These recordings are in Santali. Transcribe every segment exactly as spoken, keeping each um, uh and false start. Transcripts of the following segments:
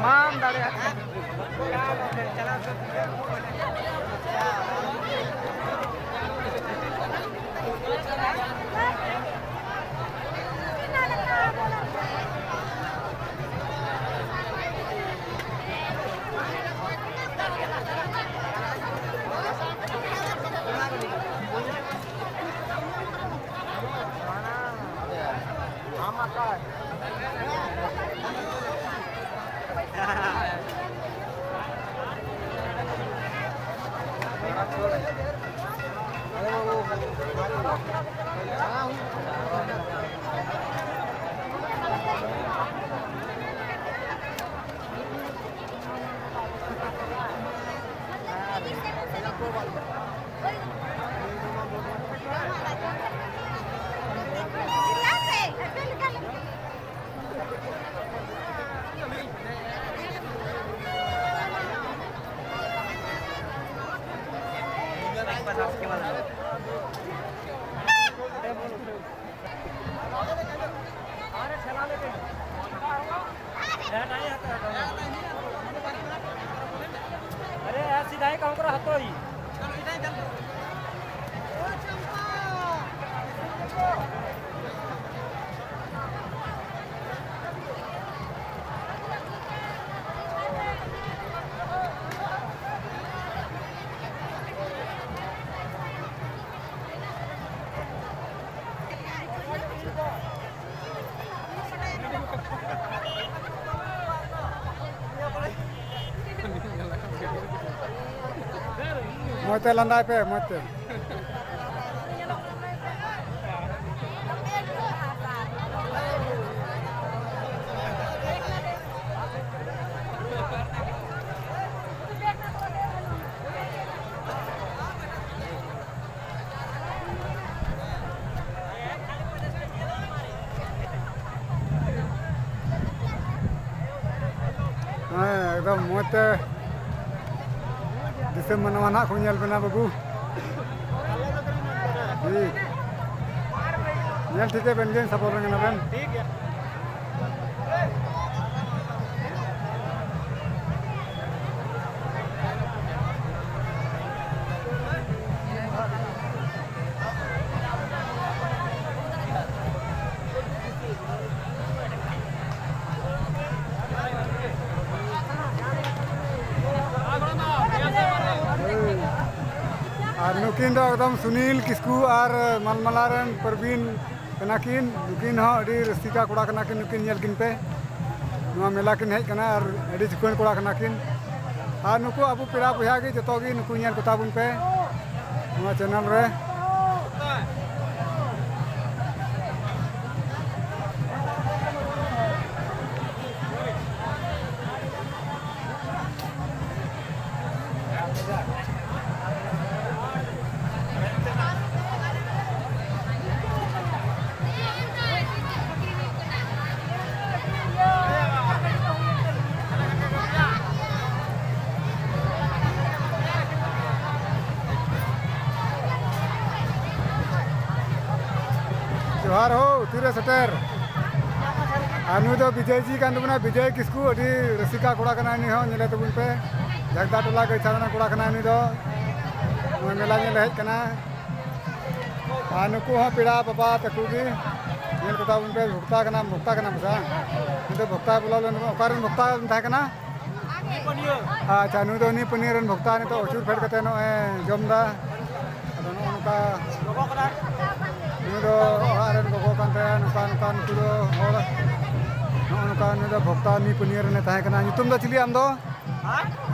ᱵᱟᱢ ᱫᱟᱲᱮᱭᱟᱜ ᱠᱟᱱᱟ᱾ अरे यार, सीधा ही काम करो, हटो ही। ᱢᱚᱡᱽ ᱛᱮ ᱞᱟᱸᱫᱟᱭ ᱯᱮ, ᱢᱚᱡᱽ ᱛᱮ᱾ ᱦᱮᱸ, ᱮᱠᱫᱚᱢ ᱢᱚᱡᱽ ᱛᱮ ᱫᱤᱥᱚᱢ ᱢᱟᱱᱣᱟ ᱱᱟᱦᱟᱜ ᱠᱚ ᱧᱮᱞ ᱵᱮᱱᱟ ᱵᱟᱹᱵᱩ᱾ ᱴᱷᱤᱠ᱾ ᱧᱮᱞ ᱴᱷᱤᱠᱮ ᱵᱮᱱ ᱜᱮ, ᱥᱟᱯᱚᱨ ᱨᱮ ᱠᱟᱱᱟ ᱵᱮᱱ᱾ ᱴᱷᱤᱠ ᱜᱮᱭᱟ᱾ ᱱᱩᱠᱤᱱ ᱫᱚ ᱮᱠᱫᱚᱢ ᱥᱩᱱᱤᱞ ᱠᱤᱥᱠᱩ ᱟᱨ ᱢᱟᱞᱢᱟᱞᱟ ᱨᱮᱱ ᱯᱨᱚᱵᱤᱱ ᱠᱟᱱᱟ ᱠᱤᱱ᱾ ᱱᱩᱠᱤᱱ ᱦᱚᱸ ᱟᱹᱰᱤ ᱨᱟᱹᱥᱤᱠᱟ ᱠᱚᱲᱟ ᱠᱟᱱᱟ ᱠᱤᱱ᱾ ᱱᱩᱠᱤᱱ ᱧᱮᱞ ᱠᱤᱱ ᱯᱮ, ᱱᱚᱣᱟ ᱢᱮᱞᱟ ᱠᱤᱱ ᱦᱮᱡ ᱠᱟᱱᱟ ᱟᱨ ᱟᱹᱰᱤ ᱡᱷᱩᱠᱟᱹᱲ ᱠᱚᱲᱟ ᱠᱟᱱᱟ ᱠᱤᱱ᱾ ᱟᱨ ᱱᱩᱠᱩ ᱟᱵᱚ ᱯᱮᱲᱟ ᱵᱚᱭᱦᱟ ᱜᱮ ᱡᱚᱛᱚ ᱜᱮ, ᱱᱩᱠᱩ ᱧᱮᱞ ᱠᱚᱛᱟ ᱵᱚᱱ ᱯᱮ ᱱᱚᱣᱟ ᱪᱮᱱᱮᱞ ᱨᱮ᱾ ᱡᱚᱦᱟᱨ ᱦᱳ, ᱛᱤᱨᱮ ᱥᱮᱴᱮᱨ? ᱟᱨ ᱱᱩᱭ ᱫᱚ ᱵᱤᱡᱚᱭ ᱡᱤ ᱠᱟᱱ ᱛᱟᱵᱚᱱᱟ, ᱵᱤᱡᱚᱭ ᱠᱤᱥᱠᱩ, ᱟᱹᱰᱤ ᱨᱟᱹᱥᱤᱠᱟ ᱠᱚᱲᱟ ᱠᱟᱱᱟᱭ ᱱᱩᱭ ᱦᱚᱸ, ᱧᱮᱞᱮ ᱛᱟᱵᱚᱱ ᱯᱮ᱾ ᱡᱷᱟᱜᱫᱟ ᱴᱚᱞᱟ ᱜᱟᱹᱭᱪᱷᱟ ᱨᱮᱱ ᱠᱚᱲᱟ ᱠᱟᱱᱟᱭ ᱱᱩᱭ ᱫᱚ᱾ ᱱᱚᱜᱼᱚᱭ ᱢᱮᱞᱟ ᱧᱮᱞ ᱦᱮᱡ ᱠᱟᱱᱟ᱾ ᱟᱨ ᱱᱩᱠᱩ ᱦᱚᱸ ᱯᱮᱲᱟ ᱵᱟᱵᱟ ᱛᱟᱠᱚ ᱜᱮ, ᱧᱮᱞ ᱠᱚᱛᱟ ᱵᱚᱱ ᱯᱮ᱾ ᱵᱷᱚᱠᱛᱟ ᱠᱟᱱᱟ, ᱵᱷᱚᱠᱛᱟ ᱠᱟᱱᱟ ᱯᱮ ᱥᱮ ᱵᱟᱝ? ᱱᱩᱭ ᱫᱚ ᱵᱷᱚᱠᱛᱟ ᱵᱚᱞᱚ ᱞᱮᱱ, ᱚᱠᱟᱨᱮᱱ ᱵᱷᱚᱠᱛᱟ ᱛᱟᱦᱮᱸ ᱠᱟᱱᱟ? ᱟᱪᱪᱷᱟ, ᱱᱩᱭ ᱫᱚ ᱱᱤᱯᱟᱹᱱᱤᱭᱟᱹ ᱨᱮᱱ ᱵᱷᱚᱠᱛᱟ, ᱱᱤᱛᱚᱜ ᱟᱹᱪᱩᱨ ᱯᱷᱮᱰ ᱠᱟᱛᱮ ᱱᱚᱜᱼᱚᱭ ᱡᱚᱢ ᱮᱫᱟ᱾ ᱟᱫᱚ ᱱᱚᱜᱼᱚ ᱱᱚᱝᱠᱟ ᱱᱩᱭ ᱫᱚ ᱚᱲᱟᱜ ᱨᱮᱱ ᱜᱚᱜᱚ ᱠᱟᱱ ᱛᱟᱭᱟ, ᱱᱚᱝᱠᱟ ᱱᱚᱝᱠᱟ ᱱᱩᱠᱩ ᱫᱚ ᱦᱚᱲ, ᱱᱚᱜᱼᱚ ᱱᱚᱝᱠᱟ ᱱᱩᱭ ᱫᱚ ᱵᱷᱚᱠᱛᱟ ᱱᱤᱯᱟᱹᱱᱤᱭᱟᱹ ᱨᱮᱱᱮ ᱛᱟᱦᱮᱸ ᱠᱟᱱᱟ᱾ ᱧᱩᱛᱩᱢ ᱫᱚ ᱪᱤᱞᱤ ᱟᱢ ᱫᱚ?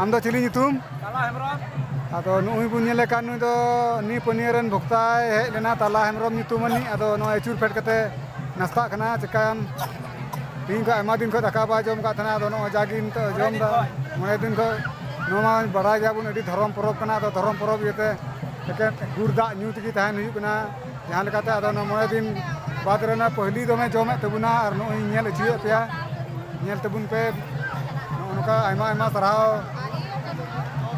ᱟᱢ ᱫᱚ ᱪᱤᱞᱤ ᱧᱩᱛᱩᱢ? ᱠᱟᱞᱟ ᱦᱮᱢᱵᱨᱚᱢ᱾ ᱟᱫᱚ ᱱᱩᱜᱼᱩᱭ ᱵᱚᱱ ᱧᱮᱞᱮ ᱠᱟᱱ ᱱᱩᱭ ᱫᱚ ᱱᱤᱯᱟᱹᱱᱤᱭᱟᱹ ᱨᱮᱱ ᱵᱷᱚᱠᱛᱟᱭ ᱦᱮᱡ ᱞᱮᱱᱟ, ᱛᱟᱞᱟ ᱦᱮᱢᱵᱨᱚᱢ ᱧᱩᱛᱩᱢ ᱟᱹᱱᱤᱡ᱾ ᱟᱫᱚ ᱱᱚᱜᱼᱚᱭ ᱟᱹᱪᱩᱨ ᱯᱷᱮᱰ ᱠᱟᱛᱮ ᱱᱟᱥᱛᱟᱜ ᱠᱟᱱᱟ᱾ ᱪᱮᱠᱟᱭᱟᱢ, ᱛᱤᱦᱤᱧ ᱠᱷᱚᱱ ᱟᱭᱢᱟ ᱫᱤᱱ ᱠᱷᱚᱱ ᱫᱟᱠᱟ ᱵᱟᱭ ᱡᱚᱢ ᱟᱠᱟᱫ ᱛᱟᱦᱮᱱᱟ᱾ ᱟᱫᱚ ᱱᱚᱜᱼᱚᱭ ᱡᱟᱜᱮ ᱱᱤᱛᱚᱜ ᱮ ᱡᱚᱢ ᱮᱫᱟ᱾ ᱢᱚᱬᱮ ᱫᱤᱱ ᱠᱷᱚᱱ, ᱱᱚᱣᱟ ᱢᱟ ᱵᱟᱲᱟᱭ ᱜᱮᱭᱟᱵᱚᱱ, ᱟᱹᱰᱤ ᱫᱷᱚᱨᱚᱢ ᱯᱚᱨᱚᱵᱽ ᱠᱟᱱᱟ᱾ ᱟᱫᱚ ᱫᱷᱚᱨᱚᱢ ᱯᱚᱨᱚᱵᱽ ᱤᱭᱟᱹᱛᱮ ᱮᱠᱮᱱ ᱜᱩᱲ ᱫᱟᱜ ᱧᱩ ᱛᱮᱜᱮ ᱛᱟᱦᱮᱱ ᱦᱩᱭᱩᱜ ᱠᱟᱱᱟ᱾ ᱡᱟᱦᱟᱸ ᱞᱮᱠᱟᱛᱮ ᱟᱫᱚ ᱚᱱᱟ ᱢᱚᱬᱮ ᱫᱤᱱ ᱵᱟᱫᱽ ᱨᱮ ᱚᱱᱟ ᱯᱟᱹᱦᱞᱤ ᱫᱚᱢᱮ ᱡᱚᱢᱮᱫ ᱛᱟᱵᱚᱱᱟ ᱟᱨ ᱱᱚᱜᱼᱚᱭ ᱤᱧ ᱧᱮᱞ ᱦᱚᱪᱚᱭᱮᱫ ᱯᱮᱭᱟ, ᱧᱮᱞ ᱛᱟᱵᱚᱱ ᱯᱮ᱾ ᱱᱚᱜᱼᱚ ᱱᱚᱝᱠᱟ ᱟᱭᱢᱟ ᱟᱭᱢᱟ ᱥᱟᱨᱦᱟᱣ᱾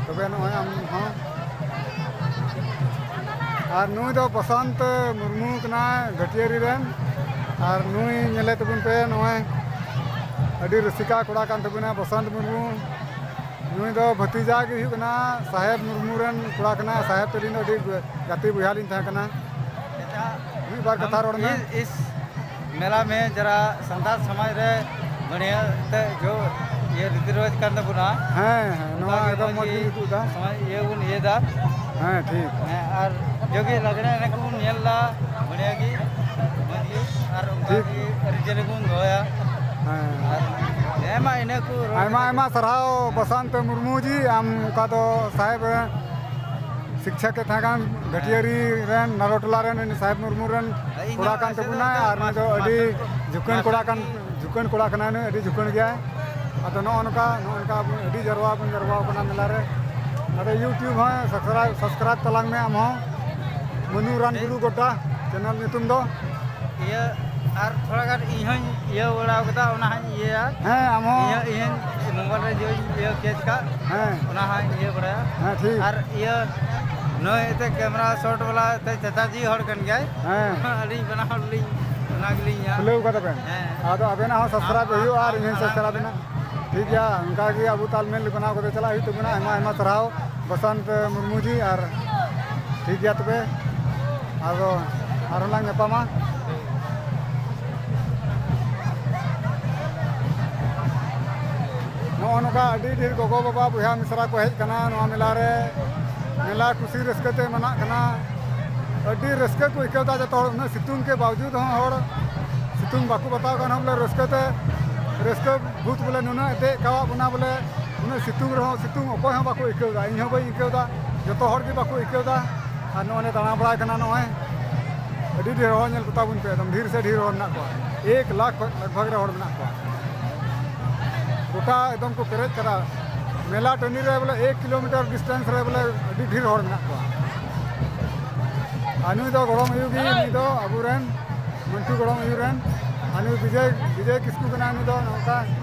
ᱛᱚᱵᱮ ᱱᱚᱜᱼᱚᱭ ᱟᱢ ᱦᱚᱸ᱾ ᱟᱨ ᱱᱩᱭ ᱫᱚ ᱵᱚᱥᱚᱱᱛ ᱢᱩᱨᱢᱩ ᱠᱟᱱᱟᱭ, ᱜᱷᱟᱹᱴᱭᱟᱹᱨᱤ ᱨᱮᱱ᱾ ᱟᱨ ᱱᱩᱭ ᱧᱮᱞᱮ ᱛᱟᱵᱚᱱ ᱯᱮ, ᱱᱚᱜᱼᱚᱭ ᱟᱹᱰᱤ ᱨᱩᱥᱤᱠᱟ ᱠᱚᱲᱟ ᱠᱟᱱ ᱛᱟᱵᱚᱱᱟ ᱵᱚᱥᱚᱱᱛ ᱢᱩᱨᱢᱩ᱾ ᱱᱩᱭ ᱫᱚ ᱵᱷᱟᱹᱛᱤᱡᱟ ᱜᱮ ᱦᱩᱭᱩᱜ ᱠᱟᱱᱟ, ᱥᱟᱦᱮᱵᱽ ᱢᱩᱨᱢᱩ ᱨᱮᱱ ᱠᱚᱲᱟ ᱠᱟᱱᱟ᱾ ᱥᱟᱦᱮᱵᱽ ᱛᱟᱹᱞᱤᱧ ᱫᱚ ᱟᱹᱰᱤ ᱜᱟᱛᱮ ᱵᱚᱭᱦᱟ ᱞᱤᱧ ᱛᱟᱦᱮᱸ ᱠᱟᱱᱟ᱾ ᱢᱤᱫ ᱵᱟᱨ ᱠᱟᱛᱷᱟ ᱨᱚᱲ ᱢᱮ᱾ ᱤᱥ, ᱤᱥ ᱢᱮᱞᱟ ᱢᱮ ᱡᱟᱨᱟ ᱥᱟᱱᱛᱟᱲ ᱥᱚᱢᱟᱡᱽ ᱨᱮ ᱵᱟᱹᱲᱤᱭᱟᱹ ᱛᱮ ᱡᱚ ᱤᱭᱟᱹ ᱨᱤᱛᱤ ᱨᱮᱣᱟᱡᱽ ᱠᱟᱱ ᱛᱟᱵᱚᱱᱟ᱾ ᱦᱮᱸ, ᱦᱮᱸ, ᱱᱚᱣᱟ ᱚᱱᱠᱟ ᱜᱮ ᱮᱠᱫᱚᱢ ᱢᱚᱡᱽ ᱢᱚᱡᱽ ᱜᱮ ᱜᱮ ᱩᱫᱩᱜ ᱮᱫᱟ᱾ ᱥᱚᱢᱟᱡᱽ ᱤᱭᱟᱹ ᱵᱚᱱ ᱤᱭᱟᱹᱭᱮᱫᱟ᱾ ᱦᱮᱸ, ᱴᱷᱤᱠ᱾ ᱦᱮᱸ, ᱟᱨ ᱡᱚᱜᱮ ᱞᱟᱜᱽᱲᱮ ᱮᱱᱮᱡ ᱠᱚᱵᱚᱱ ᱧᱮᱞ ᱮᱫᱟ, ᱵᱟᱲᱤᱭᱟ ᱜᱮ, ᱢᱚᱡᱽ ᱜᱮ, ᱟᱨ ᱚᱱᱠᱟ ᱴᱷᱤᱠ᱾ ᱜᱮ ᱟᱹᱨᱤᱪᱟᱹᱞᱤ ᱵᱚᱱ ᱫᱚᱦᱚᱭᱟ᱾ ᱦᱮᱸ᱾ ᱟᱨ ᱦᱮᱸ, ᱢᱟ ᱤᱱᱟᱹ ᱠᱚ ᱨᱚᱲ ᱟᱭᱢᱟ, ᱠᱟᱛᱮ ᱟᱭᱢᱟ ᱥᱟᱨᱦᱟᱣ ᱵᱚᱥᱟᱱᱛ ᱢᱩᱨᱢᱩ ᱡᱤ, ᱟᱢ ᱚᱠᱟ ᱫᱚ ᱥᱟᱦᱮᱵᱽ ᱥᱤᱠᱪᱷᱟ ᱠᱮ ᱛᱟᱦᱮᱸ ᱠᱟᱱ, ᱜᱷᱟᱹᱴᱤᱭᱟᱹᱨᱤ ᱨᱮᱱ, ᱱᱟᱨᱳᱴᱚᱞᱟ ᱨᱮᱱ, ᱩᱱᱤ ᱥᱟᱦᱮᱵᱽ ᱢᱩᱨᱢᱩ ᱨᱮᱱ ᱤᱧ ᱠᱚᱲᱟ ᱦᱚᱸ ᱠᱟᱱ ᱮᱥᱮ ᱫᱚ ᱛᱟᱵᱚᱱᱟᱭ, ᱮᱱᱛᱮ ᱟᱨ ᱩᱱᱤ ᱫᱚ ᱟᱹᱰᱤ ᱢᱟᱥᱴᱟᱨ ᱠᱚ, ᱡᱷᱩᱠᱟᱹᱱ ᱠᱚᱲᱟ ᱢᱟᱥᱴᱟᱨ ᱠᱟᱱ, ᱠᱚ᱾ ᱡᱷᱩᱠᱟᱹᱱ ᱠᱚᱲᱟ ᱠᱟᱱᱟᱭ ᱱᱩᱭ, ᱟᱹᱰᱤ ᱡᱷᱩᱠᱟᱹᱱ ᱜᱮᱭᱟᱭ᱾ ᱟᱫᱚ ᱱᱚᱜᱼᱚ ᱱᱚᱝᱠᱟ, ᱱᱚᱜᱼᱚ ᱱᱚᱝᱠᱟ ᱟᱵᱚ ᱟᱹᱰᱤ ᱡᱟᱨᱣᱟ ᱵᱚᱱ ᱡᱟᱨᱣᱟ ᱠᱟᱱᱟ ᱢᱮᱞᱟ ᱨᱮ᱾ ᱟᱫᱚ YouTube ᱦᱚᱸ subscribe, subscribe ᱛᱟᱞᱟᱝ ᱢᱮ ᱟᱢ ᱦᱚᱸ, ᱢᱟᱹᱱᱩ ᱨᱟᱱ ᱜᱩᱨᱩ ᱜᱚᱰᱰᱟ channel ᱧᱩᱛᱩᱢ ᱫᱚ᱾ ᱤᱭᱟᱹ, ᱟᱨ ᱛᱷᱚᱲᱟ ᱜᱟᱱ ᱤᱧ ᱦᱚᱸᱧ ᱤᱭᱟᱹ ᱵᱟᱲᱟᱣ ᱠᱟᱫᱟ, ᱚᱱᱟ ᱦᱚᱸᱧ ᱤᱭᱟᱹᱭᱟ᱾ ᱦᱮᱸ, ᱟᱢ ᱦᱚᱸ᱾ ᱤᱧ ᱦᱚᱸ, ᱤᱧ ᱦᱚᱸᱧ mobile ᱨᱮ ᱡᱚᱧ ᱤᱭᱟᱹ catch ᱠᱟᱜ, ᱦᱮᱸ᱾ ᱚᱱᱟ ᱦᱚᱸᱧ ᱤᱭᱟᱹ ᱵᱟᱲᱟᱭᱟ᱾ ᱦᱮᱸ, ᱴᱷᱤᱠ᱾ ᱟᱨ ᱤᱭᱟᱹ, ᱱᱩᱭ ᱮᱱᱛᱮ camera shot ᱵᱟᱞᱟ ᱮᱱᱛᱮ ᱪᱟᱪᱟ ᱡᱤ ᱦᱚᱲ ᱠᱟᱱ ᱜᱮᱭᱟᱭ᱾ ᱦᱮᱸ᱾ ᱟᱹᱞᱤᱧ ᱵᱟᱱᱟ ᱦᱚᱲ ᱞᱤᱧ, ᱚᱱᱟ ᱜᱮᱞᱤᱧ ᱧᱟᱢ᱾ ᱠᱷᱩᱞᱟᱹᱣ ᱠᱟᱫᱟ ᱵᱮᱱ? ᱦᱮᱸ᱾ ᱟᱫᱚ ᱟᱵᱮᱱᱟᱜ ᱦᱚᱸ subscribe ᱟᱢ, ᱦᱩᱭᱩᱜᱼᱟ ᱟᱨ ᱟᱢ, ᱤᱧ ᱦᱚᱸᱧ ᱟᱢ, subscribe ᱮᱱᱟ᱾ ᱴᱷᱤᱠ ᱜᱮᱭᱟ, ᱚᱱᱠᱟ ᱜᱮ ᱟᱵᱚ ᱛᱟᱞᱢᱮᱞ ᱵᱮᱱᱟᱣ ᱠᱟᱛᱮ ᱪᱟᱞᱟᱜ ᱦᱩᱭᱩᱜ ᱛᱟᱵᱚᱱᱟ᱾ ᱟᱭᱢᱟ, ᱟᱭᱢᱟ ᱥᱟᱨᱦᱟᱣ ᱵᱚᱥᱚᱱᱛ ᱢᱩᱨᱢᱩ ᱡᱤ, ᱟᱨ ᱴᱷᱤᱠ ᱜᱮᱭᱟ ᱛᱚᱵᱮ, ᱟᱫᱚ ᱟᱨᱦᱚᱸ ᱞᱟᱝ ᱧᱟᱯᱟᱢᱟ᱾ ᱱᱚᱜᱼᱚ ᱱᱚᱝᱠᱟ ᱟᱹᱰᱤ ᱰᱷᱮᱨ ᱜᱚᱜᱚ ᱵᱟᱵᱟ ᱵᱚᱭᱦᱟ ᱢᱤᱥᱨᱟ ᱠᱚ ᱦᱮᱡ ᱠᱟᱱᱟ ᱱᱚᱣᱟ ᱢᱮᱞᱟ ᱨᱮ᱾ ᱢᱮᱞᱟ ᱠᱩᱥᱤ ᱨᱟᱹᱥᱠᱟᱹ ᱛᱮ ᱢᱟᱱᱟᱜ ᱠᱟᱱᱟ᱾ ᱟᱹᱰᱤ ᱨᱟᱹᱥᱠᱟᱹ ᱠᱚ ᱟᱹᱭᱠᱟᱹᱣ ᱮᱫᱟ ᱡᱚᱛᱚ ᱦᱚᱲ, ᱩᱱᱟᱹᱜ ᱥᱤᱛᱩᱝ ᱠᱮ ᱵᱟᱣᱡᱩᱫ ᱦᱚᱸ ᱦᱚᱲ ᱥᱤᱛᱩᱝ ᱵᱟᱠᱚ ᱵᱟᱛᱟᱣ ᱠᱟᱱ ᱨᱮᱦᱚᱸ ᱵᱚᱞᱮ ᱨᱟᱹᱥᱠᱟᱹ ᱛᱮ, ᱨᱟᱹᱥᱠᱟᱹ ᱵᱷᱩᱛ ᱵᱚᱞᱮ ᱱᱩᱱᱟᱹᱜ ᱮ ᱫᱮᱡ ᱠᱟᱣᱟᱫ ᱵᱚᱱᱟ ᱵᱚᱞᱮ, ᱩᱱᱟᱹᱜ ᱥᱤᱛᱩᱝ ᱨᱮᱦᱚᱸ ᱥᱤᱛᱩᱝ ᱚᱠᱚᱭ ᱦᱚᱸ ᱵᱟᱠᱚ ᱟᱹᱭᱠᱟᱹᱣ ᱮᱫᱟ, ᱤᱧ ᱦᱚᱸ ᱵᱟᱹᱧ ᱟᱹᱭᱠᱟᱹᱣ ᱮᱫᱟ, ᱡᱚᱛᱚ ᱦᱚᱲ ᱜᱮ ᱵᱟᱠᱚ ᱟᱹᱭᱠᱟᱹᱣ ᱮᱫᱟ᱾ ᱟᱨ ᱱᱚᱜᱼᱚᱭ ᱞᱮ ᱫᱟᱬᱟ ᱵᱟᱲᱟᱭ ᱠᱟᱱᱟ, ᱱᱚᱜᱼᱚᱭ ᱟᱹᱰᱤ ᱰᱷᱮᱨ ᱦᱚᱲ ᱧᱮᱞ ᱠᱚᱛᱟ ᱵᱚᱱ ᱯᱮ, ᱮᱠᱫᱚᱢ ᱰᱷᱮᱨ ᱥᱮ ᱰᱷᱮᱨ ᱦᱚᱲ ᱢᱮᱱᱟᱜ ᱠᱚᱣᱟ, ᱮᱠ ᱞᱟᱠᱷ ᱠᱷᱚᱱ ᱞᱟᱜᱽ ᱵᱷᱟᱜᱽ ᱨᱮ ᱦᱚᱲ ᱢᱮᱱᱟᱜ ᱠᱚᱣᱟ᱾ ᱜᱚᱴᱟ ᱮᱠᱫᱚᱢ ᱠᱚ ᱯᱮᱨᱮᱡ ᱠᱟᱫᱟ᱾ ᱢᱮᱞᱟ ᱴᱟᱺᱰᱤ ᱨᱮ ᱵᱚᱞᱮ ᱮᱠ ᱠᱤᱞᱳᱢᱤᱴᱟᱨ distance ᱨᱮ ᱵᱚᱞᱮ ᱟᱹᱰᱤ ᱰᱷᱮᱨ ᱦᱚᱲ ᱢᱮᱱᱟᱜ ᱠᱚᱣᱟ᱾ ᱟᱨ ᱱᱩᱭ ᱫᱚ ᱜᱚᱲᱚᱢ ᱟᱭᱳ ᱜᱮ, ᱱᱩᱭ ᱫᱚ ᱟᱵᱚᱨᱮᱱ ᱢᱟᱹᱱᱴᱩ ᱜᱚᱲᱚᱢ ᱟᱭᱳ ᱨᱮᱱ᱾ ᱟᱨ ᱱᱩᱭ ᱵᱤᱡᱚᱭ, ᱵᱤᱡᱚᱭ ᱠᱤᱥᱠᱩ ᱠᱟᱱᱟᱭ, ᱱᱩᱭ ᱫᱚ ᱱᱚᱝᱠᱟ,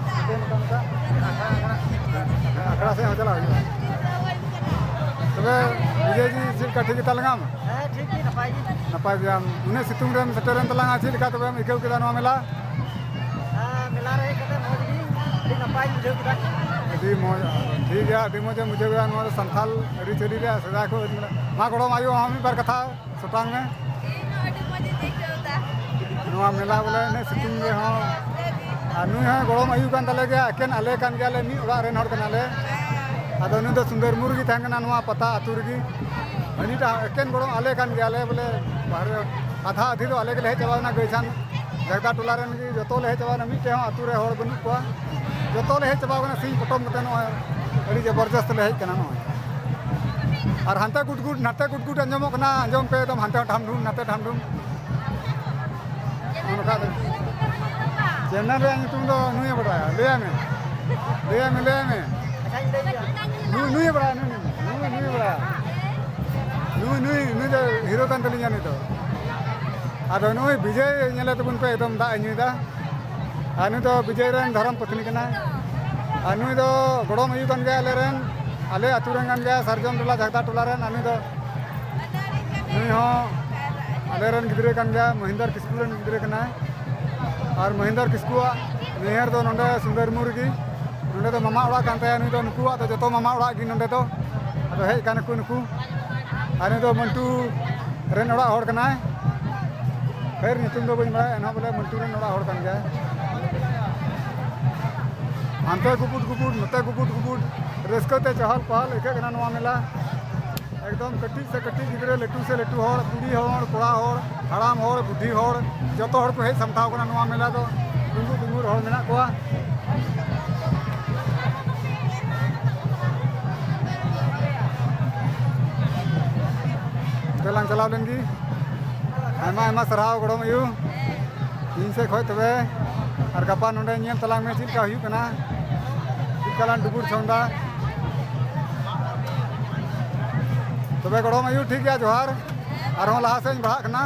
ᱱᱚᱝᱠᱟ, ᱱᱚᱝᱠᱟ᱾ ᱟᱠᱷᱲᱟ ᱥᱮᱫ ᱦᱚᱸ ᱪᱟᱞᱟᱜ ᱦᱩᱭᱩᱜᱼᱟ᱾ ᱛᱚᱵᱮ ᱵᱤᱡᱚᱭ ᱡᱤ, ᱪᱮᱫ ᱞᱮᱠᱟ, ᱴᱷᱤᱠ ᱜᱮ ᱛᱟᱞᱟᱝᱟᱢ? ᱦᱮᱸ, ᱴᱷᱤᱠ ᱜᱮ, ᱱᱟᱯᱟᱭ ᱜᱮ᱾ ᱱᱟᱯᱟᱭ ᱜᱮᱭᱟᱢ᱾ ᱩᱱᱟᱹᱜ ᱥᱤᱛᱩᱝ ᱨᱮᱢ ᱥᱮᱴᱮᱨᱮᱱ ᱛᱟᱞᱟᱝᱟ, ᱪᱮᱫ ᱞᱮᱠᱟ ᱛᱚᱵᱮᱢ ᱟᱹᱭᱠᱟᱹᱣ ᱠᱮᱫᱟ ᱱᱚᱣᱟ ᱢᱮᱞᱟ? ᱦᱮᱸ, ᱢᱮᱞᱟ ᱨᱮ ᱦᱮᱡ ᱠᱟᱛᱮ ᱢᱚᱡᱽ ᱜᱮ, ᱟᱹᱰᱤ ᱱᱟᱯᱟᱭᱤᱧ ᱵᱩᱡᱷᱟᱹᱣ ᱠᱮᱫᱟ᱾ ᱟᱹᱰᱤ ᱢᱚᱡᱽ, ᱴᱷᱤᱠ ᱜᱮᱭᱟ, ᱟᱹᱰᱤ ᱢᱚᱡᱮᱢ ᱵᱩᱡᱷᱟᱹᱣ ᱠᱮᱫᱟ ᱱᱚᱣᱟ ᱫᱚ ᱥᱟᱱᱛᱟᱞ ᱟᱹᱨᱤᱪᱟᱹᱞᱤ ᱨᱮᱭᱟᱜ ᱥᱮᱫᱟᱭ ᱠᱷᱚᱱ᱾ ᱢᱟ ᱜᱚᱲᱚᱢ ᱟᱭᱳ ᱦᱚᱸ ᱢᱤᱫ ᱵᱟᱨ ᱠᱟᱛᱷᱟ ᱥᱚᱴᱟᱝ ᱢᱮ᱾ ᱤᱧ ᱦᱚᱸ ᱟᱹᱰᱤ ᱢᱚᱡᱽ ᱤᱧ ᱟᱹᱭᱠᱟᱹᱣ ᱮᱫᱟ᱾ ᱱᱚᱣᱟ ᱢᱮᱞᱟ ᱵᱚᱞᱮ ᱤᱱᱟᱹᱜ ᱥᱤᱛᱩᱝ ᱨᱮᱦᱚᱸ᱾ ᱟᱨ ᱱᱩᱭ ᱦᱚᱸ ᱜᱚᱲᱚᱢ ᱟᱭᱳ ᱠᱟᱱ ᱛᱟᱞᱮ ᱜᱮᱭᱟ, ᱮᱠᱮᱱ ᱟᱞᱮ ᱠᱟᱱ ᱜᱮᱭᱟᱞᱮ, ᱢᱤᱫ ᱚᱲᱟᱜ ᱨᱮᱱ ᱦᱚᱲ ᱠᱟᱱᱟᱞᱮ᱾ ᱦᱮᱸ᱾ ᱟᱫᱚ ᱱᱩᱭ ᱫᱚ ᱥᱩᱱᱫᱚᱨ ᱢᱩᱨ ᱜᱮ ᱛᱟᱦᱮᱸ ᱠᱟᱱᱟ ᱱᱚᱣᱟ ᱯᱟᱛᱟ ᱟᱹᱛᱩ ᱨᱮᱜᱮ᱾ ᱦᱟᱹᱱᱤᱴᱟᱜ ᱮᱠᱮᱱ ᱜᱚᱲᱚ ᱟᱞᱮ ᱠᱟᱱ ᱜᱮᱭᱟᱞᱮ ᱵᱚᱞᱮ, ᱵᱟᱦᱨᱮ ᱟᱫᱷᱟ ᱟᱹᱫᱷᱤ ᱫᱚ ᱟᱞᱮ ᱜᱮᱞᱮ ᱦᱮᱡ ᱪᱟᱵᱟ ᱞᱮᱱᱟ᱾ ᱜᱟᱹᱭᱥᱟᱱ ᱡᱟᱜᱫᱟ ᱴᱚᱞᱟ ᱨᱮᱱ ᱜᱮ ᱡᱚᱛᱚ ᱞᱮ ᱦᱮᱡ ᱪᱟᱵᱟ ᱞᱮᱱᱟ, ᱢᱤᱫᱴᱮᱡ ᱦᱚᱸ ᱟᱹᱛᱩ ᱨᱮ ᱦᱚᱲ ᱵᱟᱹᱱᱩᱜ ᱠᱚᱣᱟ᱾ ᱡᱚᱛᱚ ᱞᱮ ᱦᱮᱡ ᱪᱟᱵᱟ ᱠᱟᱱᱟ ᱥᱤᱧ ᱯᱚᱴᱚᱢ ᱠᱟᱛᱮ, ᱱᱚᱜᱼᱚᱭ ᱟᱹᱰᱤ ᱡᱚᱵᱚᱨᱡᱚᱥᱛ ᱞᱮ ᱦᱮᱡ ᱠᱟᱱᱟ ᱱᱚᱜᱼᱚᱭ᱾ ᱟᱨ ᱦᱟᱱᱛᱮ ᱜᱩᱰᱜᱩᱰ ᱱᱟᱛᱮ ᱜᱩᱰᱜᱩᱰ ᱟᱸᱡᱚᱢᱚᱜ ᱠᱟᱱᱟ, ᱟᱸᱡᱚᱢ ᱯᱮ ᱮᱠᱫᱚᱢ, ᱦᱟᱱᱛᱮ ᱦᱚᱸ ᱰᱷᱟᱢᱰᱷᱩᱢ ᱱᱟᱛᱮ ᱰᱷᱟᱢᱰᱷᱩᱢ᱾ ᱱᱚᱜᱼᱚ ᱱᱚᱝᱠᱟ ᱫᱚ᱾ ᱪᱮᱱᱮᱞ ᱨᱮᱭᱟᱜ ᱧᱩᱛᱩᱢ ᱫᱚ ᱱᱩᱭᱮ ᱵᱟᱰᱟᱭᱟ, ᱞᱟᱹᱭᱟᱭ ᱢᱮ, ᱞᱟᱹᱭᱟᱭ ᱢᱮ, ᱞᱟᱹᱭᱟᱭ ᱢᱮ᱾ ᱱᱩᱭ, ᱱᱩᱭᱮ ᱵᱟᱰᱟᱭᱟ, ᱱᱩᱭ, ᱱᱩᱭ, ᱱᱩᱭ, ᱱᱩᱭᱮ ᱵᱟᱰᱟᱭᱟ᱾ ᱱᱩᱭ, ᱱᱩᱭ, ᱱᱩᱭ ᱫᱚ ᱦᱤᱨᱳ ᱠᱟᱱ ᱛᱟᱹᱞᱤᱧᱟ ᱱᱩᱭ ᱫᱚ᱾ ᱟᱫᱚ ᱱᱩᱭ ᱵᱤᱡᱚᱭ ᱧᱮᱞᱮ ᱛᱟᱵᱚᱱ ᱯᱮ, ᱮᱠᱫᱚᱢ ᱫᱟᱜ ᱮ ᱧᱩᱭᱫᱟ᱾ ᱟᱨ ᱱᱩᱭ ᱫᱚ ᱵᱤᱡᱚᱭ ᱨᱮᱱ ᱫᱷᱚᱨᱚᱢ ᱯᱚᱛᱱᱤ ᱠᱟᱱᱟᱭ᱾ ᱟᱨ ᱱᱩᱭ ᱫᱚ ᱜᱚᱲᱚᱢ ᱟᱭᱩ ᱠᱟᱱ ᱜᱮᱭᱟ ᱟᱞᱮ ᱨᱮᱱ, ᱟᱞᱮ ᱟᱹᱛᱩ ᱨᱮᱱ ᱠᱟᱱ ᱜᱮᱭᱟ, ᱥᱟᱨᱡᱚᱢ ᱴᱚᱞᱟ, ᱡᱷᱟᱜᱫᱟ ᱴᱚᱞᱟ ᱨᱮᱱ᱾ ᱟᱨ ᱱᱩᱭ ᱫᱚ, ᱱᱩᱭ ᱦᱚᱸ ᱟᱞᱮ ᱨᱮᱱ ᱜᱤᱫᱽᱨᱟᱹ ᱠᱟᱱ ᱜᱮᱭᱟ, ᱢᱚᱦᱤᱱᱫᱚᱨ ᱠᱤᱥᱠᱩ ᱨᱮᱱ ᱜᱤᱫᱽᱨᱟᱹ ᱠᱟᱱᱟᱭ᱾ ᱟᱨ ᱢᱚᱦᱤᱱᱫᱚᱨ ᱠᱤᱥᱠᱩᱣᱟᱜ ᱱᱟᱹᱭᱦᱟᱹᱨ ᱫᱚ ᱱᱚᱰᱮ ᱥᱩᱱᱫᱚᱨᱢᱩ ᱨᱮᱜᱮ᱾ ᱱᱚᱰᱮ ᱫᱚ ᱢᱟᱢᱟ ᱚᱲᱟᱜ ᱠᱟᱱ ᱛᱟᱭᱟ, ᱱᱩᱭ ᱫᱚ ᱱᱩᱠᱩᱣᱟᱜ ᱫᱚ ᱡᱚᱛᱚ ᱢᱟᱢᱟ ᱚᱲᱟᱜ ᱜᱮ ᱱᱚᱰᱮ ᱫᱚ᱾ ᱟᱫᱚ ᱦᱮᱡ ᱠᱟᱱᱟ ᱠᱚ ᱱᱩᱠᱩ᱾ ᱟᱨ ᱱᱩᱭ ᱫᱚ ᱢᱟᱹᱱᱴᱩ ᱨᱮᱱ ᱚᱲᱟᱜ ᱦᱚᱲ ᱠᱟᱱᱟᱭ᱾ ᱯᱷᱮᱨ ᱧᱩᱛᱩᱢ ᱫᱚ ᱵᱟᱹᱧ ᱵᱟᱲᱟᱭᱟ, ᱮᱱᱦᱚᱸ ᱵᱚᱞᱮ ᱢᱟᱹᱱᱴᱩ ᱨᱮᱱ ᱚᱲᱟᱜ ᱦᱚᱲ ᱠᱟᱱ ᱜᱮᱭᱟᱭ᱾ ᱦᱟᱱᱛᱮ ᱜᱩᱵᱩᱰ ᱜᱩᱵᱩᱰ, ᱱᱚᱛᱮ ᱜᱩᱵᱩᱰ ᱜᱩᱵᱩᱰ, ᱨᱟᱹᱥᱠᱟᱹ ᱛᱮ ᱪᱟᱦᱟᱞ ᱯᱟᱦᱟᱞ ᱟᱹᱭᱠᱟᱹᱜ ᱠᱟᱱᱟ ᱱᱚᱣᱟ ᱢᱮᱞᱟ᱾ ᱮᱠᱫᱚᱢ ᱠᱟᱹᱴᱤᱡ ᱥᱮ ᱠᱟᱹᱴᱤᱡ ᱜᱤᱫᱽᱨᱟᱹ, ᱞᱟᱹᱴᱩ ᱥᱮ ᱞᱟᱹᱴᱩ ᱦᱚᱲ, ᱠᱩᱲᱤ ᱦᱚᱲ, ᱠᱚᱲᱟ ᱦᱚᱲ, ᱦᱟᱲᱟᱢ ᱦᱚᱲ, ᱵᱩᱰᱷᱤ ᱦᱚᱲ, ᱡᱚᱛᱚ ᱦᱚᱲ ᱠᱚ ᱦᱮᱡ ᱥᱟᱢᱴᱟᱣ ᱠᱟᱱᱟ ᱱᱚᱣᱟ ᱢᱮᱞᱟ ᱫᱚ᱾ ᱰᱩᱢᱵᱩᱜ ᱰᱩᱢᱵᱩᱨ ᱦᱚᱲ ᱢᱮᱱᱟᱜ ᱠᱚᱣᱟ᱾ ᱫᱮᱞᱟᱝ ᱪᱟᱞᱟᱣ ᱞᱮᱱ ᱜᱮ᱾ ᱟᱭᱢᱟ ᱟᱭᱢᱟ ᱥᱟᱨᱦᱟᱣ ᱜᱚᱲᱚᱢ ᱟᱭᱳ᱾ ᱤᱧ ᱥᱮᱫ ᱠᱷᱚᱡ ᱛᱚᱵᱮ, ᱟᱨ ᱜᱟᱯᱟ ᱱᱚᱰᱮ ᱧᱮᱞ ᱛᱟᱞᱟᱝ ᱢᱮ ᱪᱮᱫ ᱞᱮᱠᱟ ᱦᱩᱭᱩᱜ ᱠᱟᱱᱟ, ᱪᱮᱫ ᱞᱮᱠᱟ ᱞᱟᱝ ᱰᱩᱵᱩᱨ ᱪᱷᱚᱝᱫᱟ᱾ ᱛᱚᱵᱮ ᱜᱚᱲᱚᱢ ᱟᱭᱳ, ᱴᱷᱤᱠ ᱜᱮᱭᱟ, ᱡᱚᱦᱟᱨ᱾ ᱟᱨᱦᱚᱸ ᱞᱟᱦᱟ ᱥᱮᱫ ᱤᱧ ᱵᱟᱲᱦᱟᱜ ᱠᱟᱱᱟ᱾